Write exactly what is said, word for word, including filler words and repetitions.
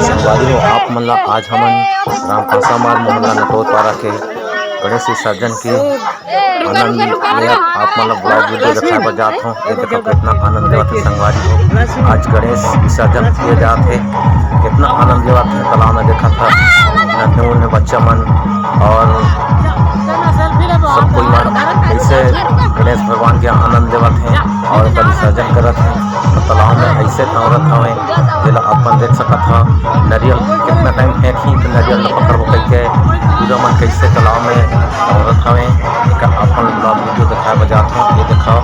संगवारी हो, आप मन ला आज हमन रामपासा मार मोहल्ला नटोर पारा के गणेश विसर्जन के आनंद लेवत आप मन ला vlog video दिखाए बर जात हूँ। ये देखो कितना आनंद लेवत हे संगवारी हो, आज गणेश विसर्जन किए जात हे। कितना आनंद लेवत हे, तालाब में देखा था नन्हे उन्हे बच्चा मन और सब कोई मन कैसे गणेश भगवान के आनंद लेवत हे और ओकर विसर्जन करत हे। तो तालाब में ऐसे तौरत हवे, जेला अपन देख सकत हव। नरियल कितना टाइम फेंकही तो नरियल ल पकड़बो कहिके पूरा मन कैसे तालाब में तौरत हवे। एकर अपन vlog video दिखाए बर जात हूँ, ये दिखाओ।